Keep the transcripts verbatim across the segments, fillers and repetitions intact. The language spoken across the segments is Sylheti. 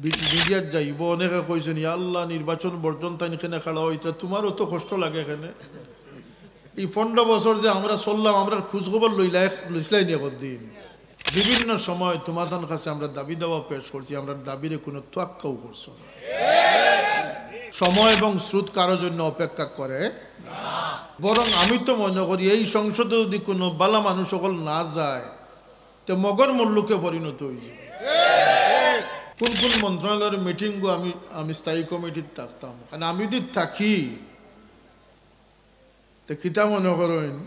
মিডিয়াত যাইব, অনেকে কইছইন, "ইয়া আল্লাহ, নির্বাচন বর্জন, তাইন কেনে খাড়া অইতরা, তুমারও তো কষ্ট লাগে কেনে।" ই পনরো বছর যে আমরা চললাম, আমরার খোঁজ খবর লইলা, লইছলায় নি একদিন? বিভিন্ন সময় তুমাতান কাছে আমরা দাবি দাওয়া পেশ করছি, আমরার দাবিরে কুনু তোয়াক্কাও করছো না। সময় এবং স্রোত কারো জন্য অপেক্ষা করে না। বরং আমি তো মনে করি এই সংসদে যদি কুনু বালা মানুষ অকল না যায়, তে মগর মুল্লুকে পরিণত অইযিবো। কুন কুন মন্ত্রণালয়র মিটিংও আমি, আমি স্থায়ী কমিটিত থাকতাম, কারণ আমি যদি থাকি, তে কিতা মনে করইন,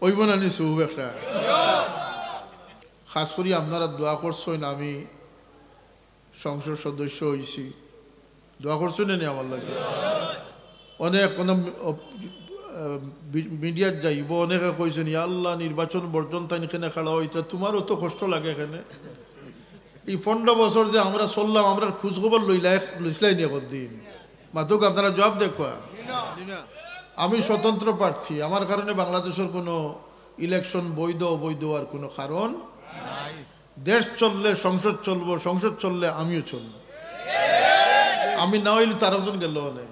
অইবো না নি সুব একটা? খাছ করি আপনারা দোয়া করছইন, আমি সংসদ সদস্য অইছি, দোয়া করছইন নি আমার লাগি? অনেক কোনো মি-, অ-, আহ, বি-, মিডিয়াত যাইব, অনেকে কইছইন, "ইয়া আল্লাহ, নির্বাচন বর্জন, তাইন কেনে খাড়া অইতরা, তুমারও তো কষ্ট লাগে কেনে।" ই পনরো বছর যে আমরা চললাম, আমরার খোঁজ খবর লইলা, লইছলায় নি একদিন? মাতুক, আপনারা জবাব দেউক্কা। আমি স্বতন্ত্র প্রার্থী, আমার কারণে বাংলাদেশর কুনু ইলেকশন বৈধ অবৈধ অওয়ার কুনু কারণ নাই। দেশ চললে সংসদ চলবো, সংসদ চললে আমিও চলবো। আমি না অইলে তো আরোকজন গেল অনে।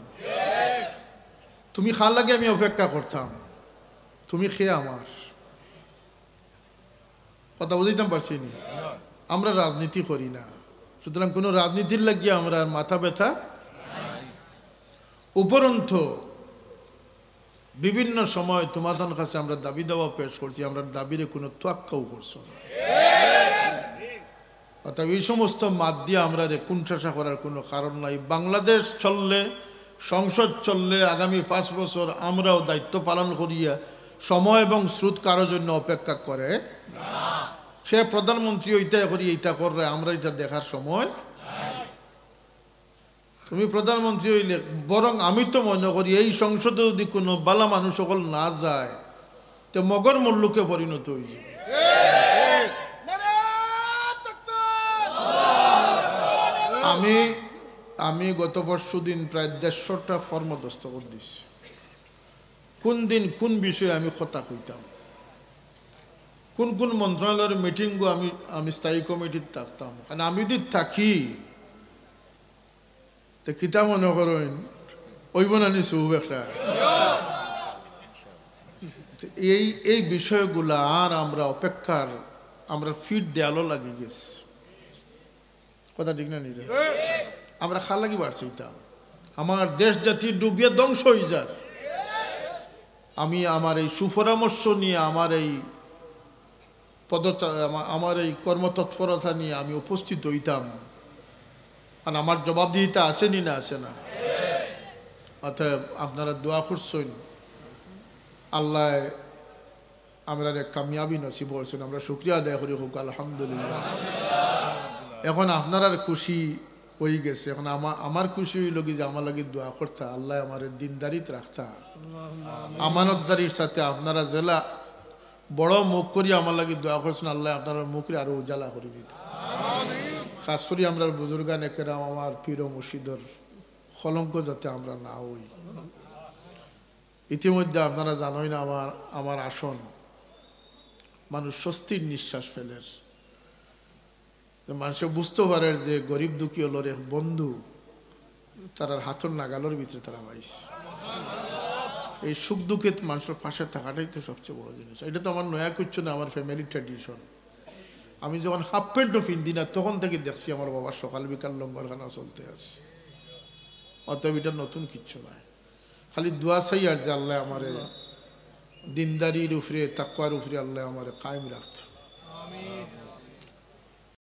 তুমি কার লাগি আমি অপেক্ষা করতাম? তুমি কে আমার? কথা বুঝাইতাম পারছি নি? আমরা রাজনীতি করি না, সুতরাং কুনু রাজনীতির লাগি আমরার মাথা ব্যথা নাই। উপরন্ত বিভিন্ন সময় তুমাতান কাছে আমরা দাবি দাওয়া পেশ করছি, আমরার দাবিরে কুনু তোয়াক্কাও করছো না। অতএব ই সমস্ত মাত দিয়া আমরারে কুনঠাসা করার কুনু কারণ নাই। বাংলাদেশ চললে, সংসদ চললে, আগামী পাঁচ বছর আমরাও দায়িত্ব পালন করিয়া সময় এবং স্রোত কারো জন্য অপেক্ষা করে না। কে প্রধানমন্ত্রী অইতা করি ইতা কররে, আমরার ইটা দেখার সময় নাই। তুমি প্রধানমন্ত্রী অইলে, বরং আমি তো মনে করি এই সংসদে যদি কুনু বালা মানুষ অকল না যায়, তে মগর মুল্লুকে পরিণত অইযিবো। আমি, আমি গত পরশু দিন প্রায় দেড়শোটা ফর্ম দস্তখত দিছি। কুন দিন কুন বিষয়ে আমি কথা কইতাম, কুন কুন মন্ত্রণালয়র মিটিংও আমি, আমি স্থায়ী কমিটিত থাকতাম, কারণ আমি যদি থাকি, তে কিতা মনে করইন, অইবো না নি সুব একটা? তে এই, এই বিষয়গুলা আর আমরা অপেক্ষার, আমরা ফিট দেয়ালো লাগি গেছি। কথা ঠিক না নি রে? আমরা কার লাগি বাচি ইতা? আমার দেশ জাতি ডুবিয়া ধ্বংস অই যার। আমি আমার এই সুপরামর্শ নিয়া, আমার এই পদচা-, আমা-, আমার এই কর্মতৎপরতা নিয়া আমি উপস্থিত অইতাম, আর আমার জবাবদিহিতা আছে নি না আছে না? অতএব আপনারা দোয়া করছইন, আল্লায় আমরারে কামিয়াবি নসিব করছইন, আমরা শুকরিয়া আদায় করি, কউক্কা আলহামদুলিল্লাহ। এখন আপনারার খুশি অই গেছে, এখন আমা-, আমার খুশি অইলো কি যে আমার লাগি দোয়া করতা, আল্লায় আমারে দিনদারিত রাখতা, আমানতদারির সাথে আপনারা যেলা বড় মুখ করি আমার লাগি দোয়া করছইন, আল্লায় আপনারার মুখরে আরো উজালা করি দিতা। খাছ করি আমরার বুজুর্গানে কেরাম, আমার পীর ও মুর্শিদর কলঙ্ক যাতে আমরা না অই। ইতিমধ্যে আপনারা জানইন আমার, আমার আসন, মানুষ স্বস্তির নিঃশ্বাস ফেলের। যে মানষে বুঝতো পারের যে গরিব দুঃখী অকলর এক বন্ধু, তারার হাতর নাগালর ভিতরে তারা পাইছে। এই সুখ দুঃখে মানষর পাশে থাকাটাই তো সবচেয়ে বড় জিনিস। ইটা তো আমার নয়া কিচ্ছু না, আমার family tradition। আমি যখন হাফ প্যান্টও পিন্দি না, তখন থাকি দেখছি আমার বাবার সকাল বিকাল লঙ্গরখানা চলতে আছে। অতএব ইটা নতুন কিচ্ছু নায়। খালি দোয়া চাইয়ার যে আল্লায় আমারে দিনদারির উপরে, তাকওয়ার উপরে আল্লায় আমারে কায়েম রাখতা।